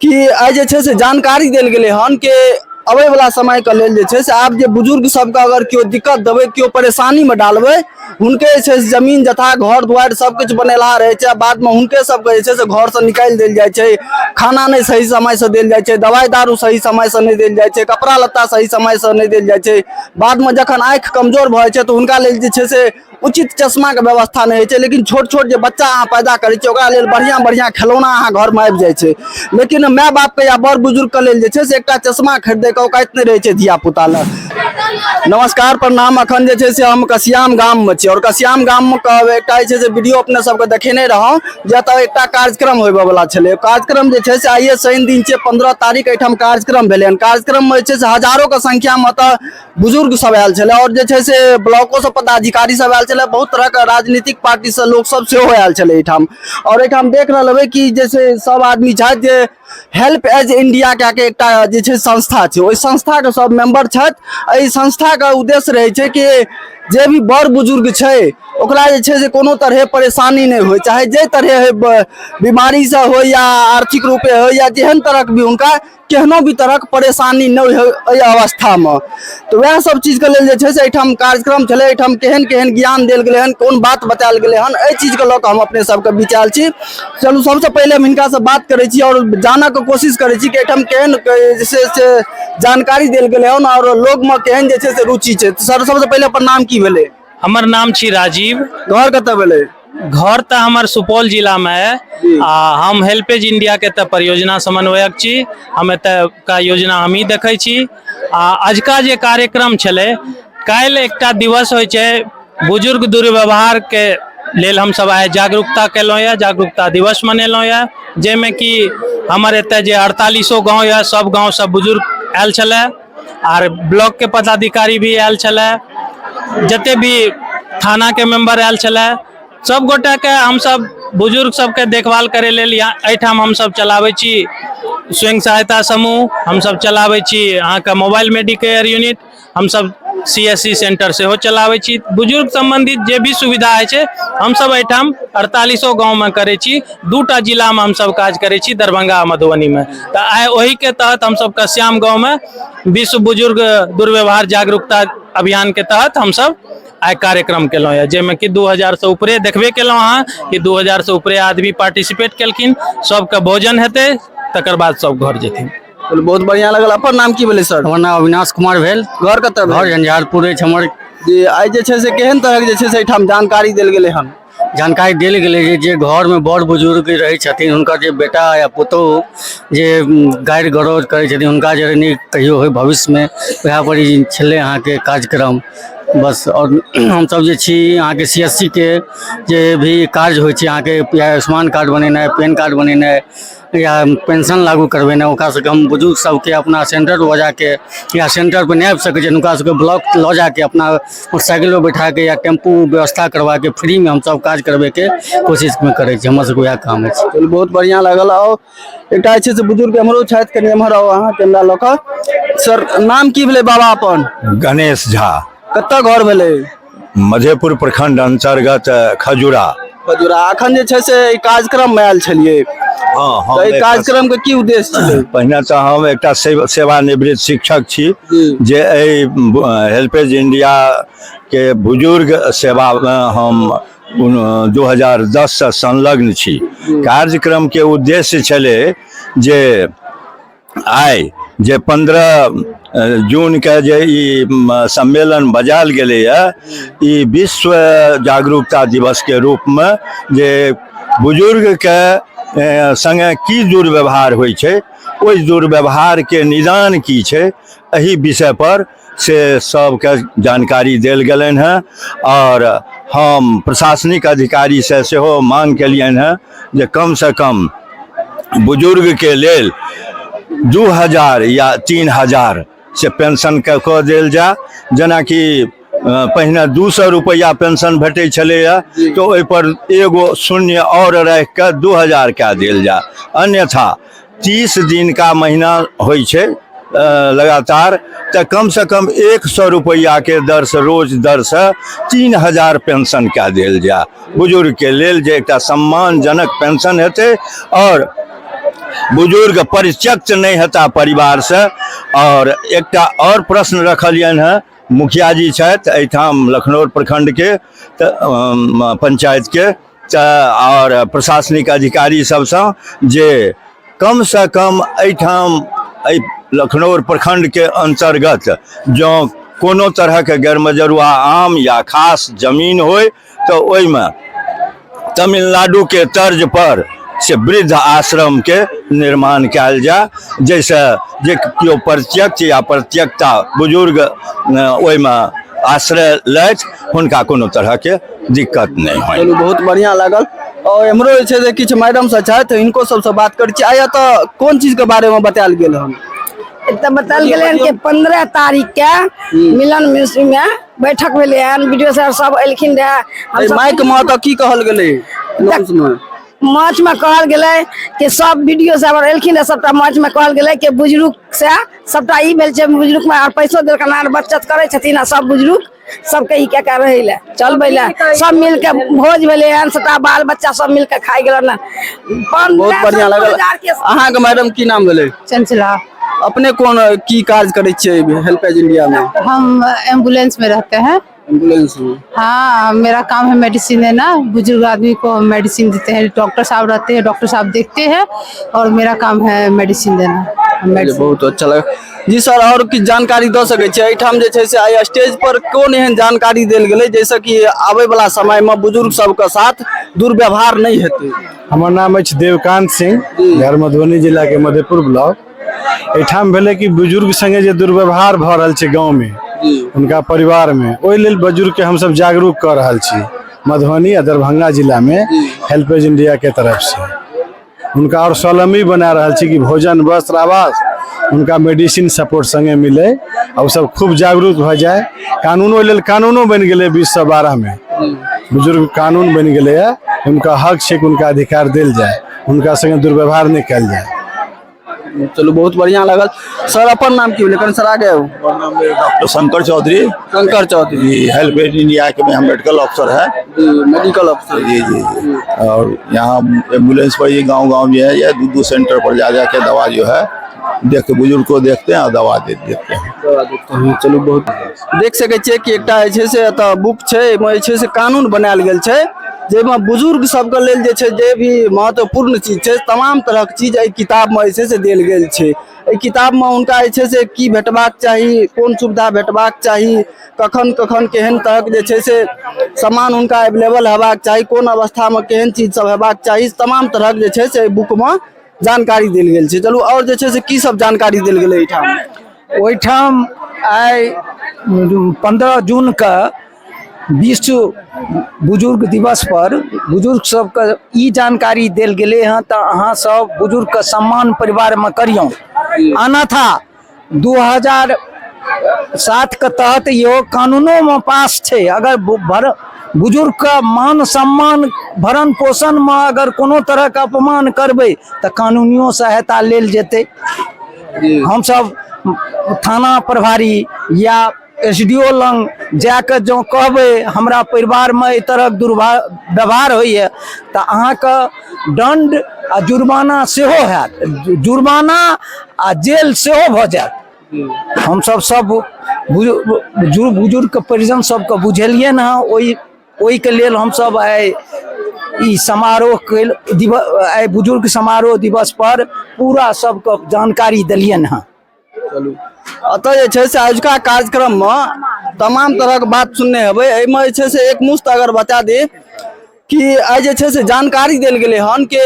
कि आइ जे छै से जानकारी देल गेलै हन कि अबै वला समयके लेल जे छै से आब जे बुजुर्ग सबके अगर केओ दिक्कत देबै, केओ परेशानीमे डालबै, हुनके जे छै से जमीन जथा घर दुआरि सब किछु बनेलहा रहै छै, बादमे हुनके सबके जे छै से घरसँ निकालि देल जाइ छै। खाना नहि सही समयसँ देल जाइ छै, दवाइ दारू सही समयसँ नहि देल जाइ छै, कपड़ा लत्ता सही समयसँ नहि देल जाइ छै। बादमे जखन आँखि कमजोर भऽ जाइ छै तऽ हुनका लेल जे छै से उचित चश्माके व्यवस्था नहि होइ छै। लेकिन छोट छोट जे बच्चा अहाँ पैदा करै छियै, ओकरा लेल बढ़िआँ बढ़िआँ खेलौना अहाँ घरमे आबि जाइ छै, लेकिन माय बापके या बड़ बुजुर्गके लेल जे छै से एकटा चश्मा खरीदैके औकात नहि रहै छै धिया पुता लए। नमस्कार, प्रणाम। अखन जे छै से हम कसियाम गाममे छी आओर कसियाम गाममे कहब एकटा जे छै से वीडियो अपने सबके देखेने रहौं जे एतऽ एकटा कार्यक्रम होबयवला छलै। कार्यक्रम जे छै से आइए शनि दिन छियै, 15 तारीख, एहिठाम कार्यक्रम भेलै हन। कार्यक्रममे जे छै से हजारोके संख्यामे एतऽ बुजुर्ग सब आयल छलै आओर जे छै से ब्लॉको सब पदाधिकारी सब आयल छलै, बहुत तरहके राजनीतिक पार्टीसँ लोक सब सेहो आयल छलै एहिठाम। आओर एहिठाम देख रहल हेबै कि जे छै सब आदमी छथि जे हेल्प एज इंडिया कए के एकटा जे छै संस्था छै, ओहि संस्थाके सब मेंबर छथि। एहि संस्थाके उद्देश्य रहै छै कि जे भी बड़ बुजुर्ग छै ओकरा जे छै से कोनो तरहे परेशानी नहि होइ, चाहे जाहि तरहे होइ, बीमारीसँ होइ या आर्थिक रूपे होइ या जेहन तरहक भी, हुनका केहनो भी तरहक परेशानी नहि होइ एहि अवस्थामे। तऽ वएह सब चीजके लेल जे छै से एहिठाम कार्यक्रम छलै। एहिठाम केहन केहन ज्ञान देल गेलै हन, कोन बात बतायल गेलै हन, एहि चीजके लऽ कऽ हम अपने सबके बीच आयल छी। चलू, सबसँ पहिले हम हिनकासँ बात करै छी आओर जानऽके कोशिश करै छी कि एहिठाम केहन जे छै से जानकारी देल गेलै हन आओर लोकमे केहन जे छै से रुचि छै। सर, सबसँ पहिले अपन नाम की भेलै? हमर नाम छी राजीव। घर कतऽ भेलै? घर तऽ हमर सुपौल जिलामे अइ आ हम हेल्पेज इंडियाके एतऽ परियोजना समन्वयक छी। हम एतऽका योजना हमही देखै छी आ अजुका जे कार्यक्रम छलै, काल्हि एकटा दिवस होइ छै बुजुर्ग दुर्व्यवहारके लेल, हमसब आइ जागरूकता केलहुँ यऽ, जागरूकता दिवस मनेलहुँ यऽ, जाहिमे कि हमर एतऽ जे 48 गाँव यऽ, सब गाँवसँ बुजुर्ग आयल छलै आर ब्लॉकके पदाधिकारी भी आयल छलै, जते भी थानाके मेम्बर आयल छलै। सब गोटाके हमसब बुजुर्ग सबके देखभाल करै लेल यहाँ एहिठाम हमसब चलाबै छी स्वयं सहायता समूह, हमसब चलाबै छी अहाँके मोबाइल मेडिकेयर यूनिट, हमसब CSC centre सेहो चलाबै छी। बुजुर्ग सम्बन्धित जे भी सुविधा होइ छै, हमसब एहिठाम 48 गाँवमे करै छी। दूटा जिलामे हमसब काज करै छी, दरभंगा आ मधुबनीमे। तऽ आइ ओहिके तहत हमसब कश्याम गाँवमे विश्व बुजुर्ग दुर्व्यवहार जागरूकता अभियानके तहत हमसब आइ कार्यक्रम केलहुँ यऽ, जाहिमे कि 2000सँ ऊपरे देखबे केलहुँ अहाँ कि 2000सँ ऊपरे आदमी पार्टिसिपेट केलखिन। सबके भोजन हेतै, तकर बाद सब घर जेथिन। चलू, बहुत बढ़िया लगल। अपन नाम की भेलै सर? हमर नाम अविनाश कुमार भेल। घर कतऽ घर भेल? झंझारपुर अछि हमर। जी, आइ जे छै से केहन तरहक जे छै से एहिठाम जानकारी देल गेलै हन? जानकारी देल गेलै जे जे घरमे बड़ बुजुर्ग रहै छथिन, हुनकर जे बेटा या पुतोहु जे गारि गरौज करै छथिन, हुनका जे नहि कहियो होइ भविष्यमे, वएह पर ई छलै अहाँके कार्यक्रम बस। आओर हमसब जे छी अहाँके CSC के जे भी कार्य होइ छै अहाँके, आयुष्मान कार्ड बनेनाइ, पैन कार्ड बनेनाइ या पेंशन लागू करबेनाइ, ओकरा सबके हम बुजुर्ग सबके अपना सेंटर पर बजाके या सेंटर पर नहि आबि सकै छै, हुनका सबके ब्लॉक लऽ जाके अपना मोटरसाइकिल पर बैठाके या टेम्पू व्यवस्था करवाके फ्रीमे हमसब काज करबैके कोशिशमे करै छी। हमर सबके वएह काम अछि। चलू, बहुत बढ़िया लागल। आओर एकटा जे छै से बुजुर्ग एम्हरो छथि, कनि एम्हर आउ अहाँ कैमरा लऽ कऽ। सर, नाम की भेलै बाबा अपन? गणेश झा। कतऽ घर भेलै? मधेपुर प्रखंड अंतर्गत खजुरा। खजुरा। अखन जे छै से ई कार्यक्रम मे आयल छलियै? हँ। तऽ एहि कार्यक्रम के की उद्देश्य छलै? पहिने तऽ हम एकटा सेवानिवृत्त शिक्षक छी जे एहि हेल्पेज इंडिया के बुजुर्ग सेवामे हम 2010सँ संलग्न छी। कार्यक्रम के उद्देश्य छलै जे आइ जे 15 जूनके जे ई सम्मेलन बजायल गेलैए, ई विश्व जागरूकता दिवसके रूपमे जे बुजुर्गके सङ्गे की दुर्व्यवहार होइ छै, ओहि दुर्व्यवहारके निदान की छै, एहि विषयपर से सबके जानकारी देल गेलनि हेँ। आओर हम प्रशासनिक अधिकारीसँ सेहो माँग केलियनि हेँ जे कमसँ कम बुजुर्गके लेल 2000 या 3000 से पेंशनके कऽ देल जाय। जेनाकि पहिने 200 रुपैआ पेंशन भेटै छलैए, तऽ ओहिपर एगो शून्य आओर राखिकऽ 2000 कए देल जाय। अन्यथा 30 दिनका महीना होइ छै लगातार, तऽ कमसँ कम 100 रुपैआके दरसँ रोज दरसँ 3000 पेंशन कए देल जाय बुजुर्गके लेल, जे एकटा सम्मानजनक पेंशन हेतै। आओर बुजुर्ग परित्यक्त नहि हेता परिवारसँ। आओर एकटा आओर प्रश्न रखलियनि हेँ, मुखिया जी छथि एहिठाम लखनौर प्रखंडके तऽ पंचायतके, तऽ आओर प्रशासनिक अधिकारी सबसँ जे कमसँ कम एहिठाम एहि लखनौर प्रखंडके अन्तर्गत जँ कोनो तरहके गैरमजरुआ आम या खास जमीन होइ तऽ ओहिमे तमिलनाडुके तर्ज पर से वृद्ध आश्रमके निर्माण कयल जाय, जाहिसँ जे केओ प्रत्यक्ष या प्रत्यक्षता बुजुर्ग ओहिमे आश्रय लैथ, हुनका कोनो तरहके दिक्कत नहि होइ। चलू, बहुत बढ़िआँ लागल। आओर एम्हरो जे छै से किछु मैडम सब छथि, हिनको सबसँ बात करै छी। आइ एतऽ कोन चीजके बारेमे बतायल गेल हन? एतऽ बतायल गेलै हन कि 15 तारीख के मिलन मिश्र में बैठक भेलै हन। वीडियो सर सब एलखिन रहे। एहि माइक मे एतऽ की कहल गेलै अनाउंसमे? मंच में कहल गेलै कि सब वीडियो सब एलखिन रहे, सबटा मंच में कहल गेलै कि बुजुर्ग से सबटा ई भेल छै, बुजुर्ग में आर पैसो देलकन आर बचत करै छथिन आ सब बुजुर्ग सबके ई कए कऽ रहै लए चलबै लए सब मिल के भोज भेलै हन, सबटा बाल बच्चा सब मिल के खाइ गेलन। बहुत बढ़िया लागल। अहाँके मैडम की नाम भेलै? चंचला। अपने कोन की कार्य करै छियै हेल्पेज इंडिया में? हम एम्बुलेंस में रहते हैं। एम्बुलेंस में? हाँ, मेरा काम है मेडिसिन देना। बुजुर्ग आदमी को हम मेडिसिन देते हैं। डॉक्टर साहब रहते हैं, डॉक्टर साहब देखते हैं और मेरा काम है मेडिसिन देना। चलिए, बहुत अच्छा लगा। जी सर, आओर किछु जानकारी दऽ सकै छियै? एहिठाम जे छै से आइ स्टेज पर कोन एहन जानकारी देल गेलै जाहिसँ कि आबै वला समयमे बुजुर्ग सबके साथ दुर्व्यवहार नहि हेतै? हमर नाम अछि देवकांत सिंह, घर मधुबनी जिलाके मधेपुर ब्लॉक। एहिठाम भेलै कि बुजुर्ग संगे जे दुर्व्यवहार भऽ रहल छै गाँवमे हुनका परिवारमे, ओहि लेल बुजुर्गके हमसब जागरूक कऽ रहल छी मधुबनी आ दरभंगा जिलामे हेल्पेज इंडियाके तरफसँ। हुनका आओर स्वावलंबी बना रहल छी कि भोजन, वस्त्र, आवास, हुनका मेडिसिन सपोर्ट संगे मिलै आ ओसब खूब जागरूक भऽ जाय। कानूनो लेल कानूनो बनि गेलै 2012मे, बुजुर्ग कानून बनि गेलैए। हुनका हक छै कि हुनका अधिकार देल जाय, हुनका संगे दुर्व्यवहार नहि कयल जाय। चलू, बहुत बढ़िया लागल। सर, अपन नाम की भेलै? कनि सर आगे आउ। डॉक्टर शंकर चौधरी। शंकर चौधरी। जी, हेल्पेज इंडिया के में हम मेडिकल अफसर है। जी, मेडिकल अफसर। जी जी जी। और यहाँ एम्बुलेंस पर ये गांव गांव जो है या दो दो सेंटर पर जा जा के दवा जो है देख के बुजुर्ग को देखते हैं और दवा दे देते हैं। दवा देते हैं। चलू, बहुत देख सकै छियै कि एकटा जे छै से एतऽ बुक छै, एहिमे जे छै से कानून बनायल गेल छै, जाहिमे बुजुर्ग सबके लेल जे छै जे भी महत्वपूर्ण चीज छै, तमाम तरहक चीज एहि किताबमे जे छै से देल गेल छै। एहि किताबमे हुनका जे छै से की भेटबाक चाही, कोन सुविधा भेटबाक चाही, कखन कखन केहन तरहक जे छै से सामान हुनका एवेलेबल हेबाक चाही, कोन अवस्थामे केहन चीज सब हेबाक चाही, तमाम तरहक जे छै से एहि बुकमे जानकारी देल गेल छै। चलू, आओर जे छै से की सब जानकारी देल गेलै एहिठाम? ओहिठाम आइ 15 जूनके विश्व बुजुर्ग दिवस पर बुजुर्ग सबके ई जानकारी देल गेलै हँ तऽ अहाँ सब बुजुर्गके सम्मान परिवारमे करियौ, अन्यथा 2007 के तहत इहो कानूनोमे पास छै, अगर भर बुजुर्गके मान सम्मान भरण पोषणमे अगर कोनो तरहके अपमान करबै तऽ कानूनियो सहायता लेल जेतै। हमसब थाना प्रभारी या एस डी ओ लग जाकऽ जँ कहबै हमरा परिवारमे एहि तरहक दुर्व्यवहार होइए तऽ अहाँके दण्ड आ जुर्माना सेहो हैत, जुर्माना आ जेल सेहो भऽ जायत। हमसब सब बुजुर्गके परिजन सबके बुझेलियनि हँ। ओहिके लेल हमसब आइ ई समारोह दिवस, आइ बुजुर्ग समारोह दिवस पर पूरा सबके जानकारी देलियनि हँ। चलू, एतऽ जे छै से आजुका कार्यक्रममे तमाम तरहक बात सुनने हेबै। एहिमे जे छै से एकमुश्त अगर बता दी कि आइ जे छै से जानकारी देल गेलै हन कि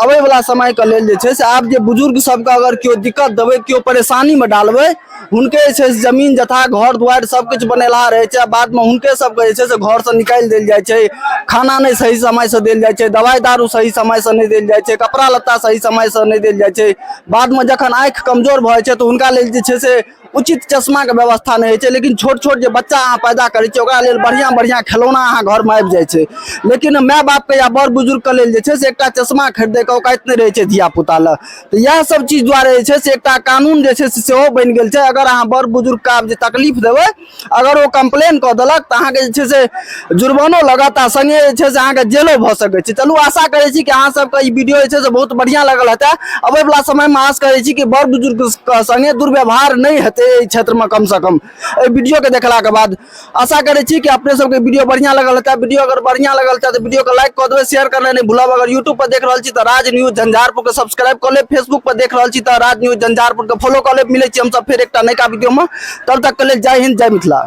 अबै वला समयके लेल जे छै से आब जे बुजुर्ग सबके अगर केओ दिक्कत देबै, केओ परेशानीमे डालबै, हुनके जे छै से जमीन जथा घर दुआरि सब किछु बनेलहा रहै छै आ बादमे हुनके सबके जे छै से घरसँ निकालि देल जाइ छै। खाना नहि सही समयसँ देल जाइ छै, दवाइ दारू सही समयसँ नहि देल जाइ छै, कपड़ा लत्ता सही समयसँ नहि देल जाइ छै। बादमे जखन आँखि कमजोर भऽ जाइ छै तऽ हुनका लेल जे छै से उचित चश्माके व्यवस्था नहि होइ छै। लेकिन छोट छोट जे बच्चा अहाँ पैदा करै छियै ओकरा लेल बढ़िआँ बढ़िआँ खेलौना अहाँ घरमे आबि जाइ छै, लेकिन माय बापके या बड़ बुजुर्गके लेल जे छै से एकटा चश्मा खरीदैके औकात नहि रहै छै धिया पुता लए। तऽ इएह सब चीज दुआरे जे छै से एकटा कानून जे छै से सेहो बनि गेल छै। अगर अहाँ बड़ बुजुर्गके आब जे तकलीफ देबै, अगर ओ कंप्लेन कऽ देलक तऽ अहाँके जे छै से जुर्मानो लगत आ संगे जे छै से अहाँके जेलो भऽ सकै छै। चलू, आशा करै छी कि अहाँ सबके ई वीडियो जे छै से बहुत बढ़िआँ लागल हेतै। अबै वला समयमे आश करै छी कि बड़ बुजुर्गके संगे दुर्व्यवहार नहि हेतै एहि क्षेत्रमे, कमसँ कम एहि वीडियोके देखलाके बाद। आशा करै छी कि अपने सबके वीडियो बढ़िआँ लगल हेतै। वीडियो अगर बढ़िआँ लगल हेतै तऽ वीडियोके लाइक कऽ देबै, शेयर करनाइ नहि भूलब। अगर यूट्यूब पर देख रहल छी तऽ राज न्यूज झंझारपुरके सब्सक्राइब कऽ लेब, फेसबुक पर देख रहल छी तऽ राज न्यूज झंझारपुरके फॉलो कऽ लेब। मिलै छी हमसब फेर एकटा नयका वीडियोमे, तब तक के लेल जय हिंद, जय मिथिला।